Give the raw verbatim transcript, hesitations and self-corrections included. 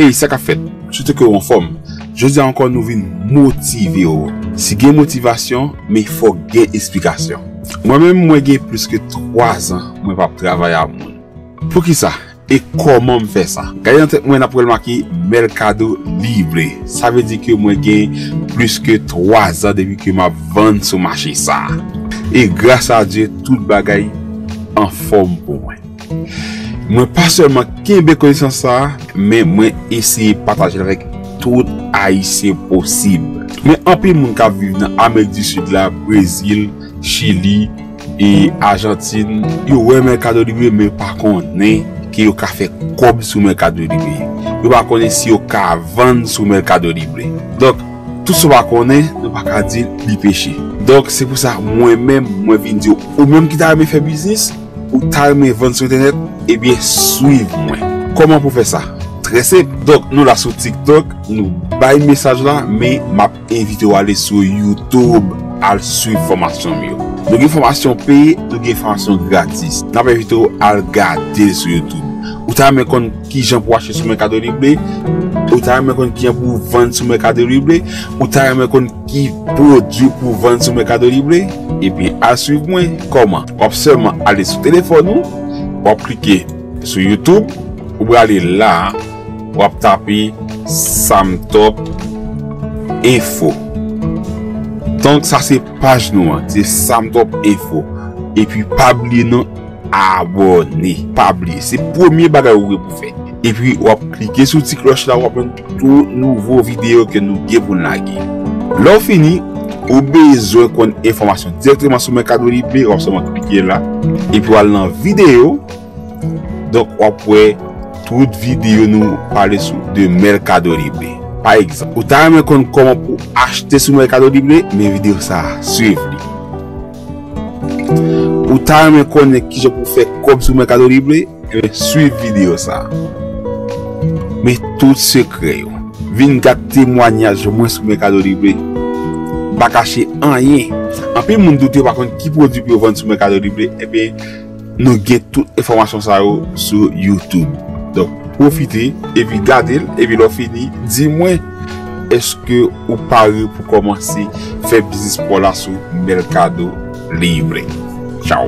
Ey, sa k ap fèt? Swete ke w anfòm. Jodi a ankò, nou vin motive w. Si gen motivasyon, men fòk gen esplikasyon. Mwen menm, mwen gen plis ke twa zan mwen p ap travay a moun. Poukisa? E kòman m fè sa? Gade nan tèt mwen, n ap wè l make Mercado Libre. Sa vle di ke mwen gen plis ke twa zan depi ke m ap vann sou mache sa a. E gras a Dye, tout bagay anfòm pou mwen. Mwen pa sèlman kenbe konesans sa a, men mwen eseye pataje l avèk tout Ayisyen posib. Men anpil moun k ap viv nan Amerik di Sid la, Brezil, Chili, e Ajantin, yo wè Mercado Libre, men yo pa konnen ke yo ka fè kòb sou Mercado Libre. Yo pa konnen si yo ka vann sou Mercado Libre. Donk, tout sa w pa konnen, nou pa ka di li peche. Donk, se pou sa, mwen menm, mwen vin di w, ou menm ki ta renmen fè biznis, ou ta renmen vann sou entènèt, ebyen, swiv mwen. Kòman pou fè sa? Trè senp. Donk, nou la sou TikTok, nou bay mesaj la, men m ap envite w ale sou YouTube, al swiv fòmasyon m yo. Nou gen fòmasyon peye, nou gen fòmasyon gratis. N ap envite w al gade l sou YouTube. Ou ta renmen konn kijan pou w achte sou Mercado Libre? Ou ta renmen konn kijan pou w vann sou Mercado Libre? Ou ta renmen konn ki pwodui pou w vann sou Mercado Libre? Ebyen, al swiv mwen. Kòman? W ap sèlman ale sou telefòn ou, w ap klike sou YouTube, ou prale la, w ap tape Samtop Info. Donk, sa se paj nou an, se Samtop Info. Epi, pa bliye non, abòne. Pa bliye, se premye bagay ou gen pou fè. Epi, w ap klike sou ti klòch la, w ap jwenn tout nouvo videyo ke nou gen pou n lage. Lè w fini, ou bezwen konn enfòmasyon dirèkteman sou Mercado Libre, w ap sèlman klike la, epi w al nan videyo. Donk, w ap wè tout videyo nou pale sou de Mercado Libre. Pa egzanp, ou ta renmen konn kòman pou achte sou Mercado Libre, men videyo sa a, swiv li. Ou ta renmen konnen kijan pou fè kòb sou Mercado Libre, ebyen, swiv videyo sa a. Men tout sekrè yo. Vin gad temwanyaj mwen sou Mercado Libre. M pa kache anyen. Anpil moun doute yo pa konn ki pwodui pou yo vann sou Mercado Libre. Ebyen, nou gen tout enfòmasyon sa yo sou YouTube. Donk, pwofite epi gade l, epi lè w fini, di mwen, èske ou pare pou kòmanse fè biznis pa w la sou Mercado Libre? Tchaw!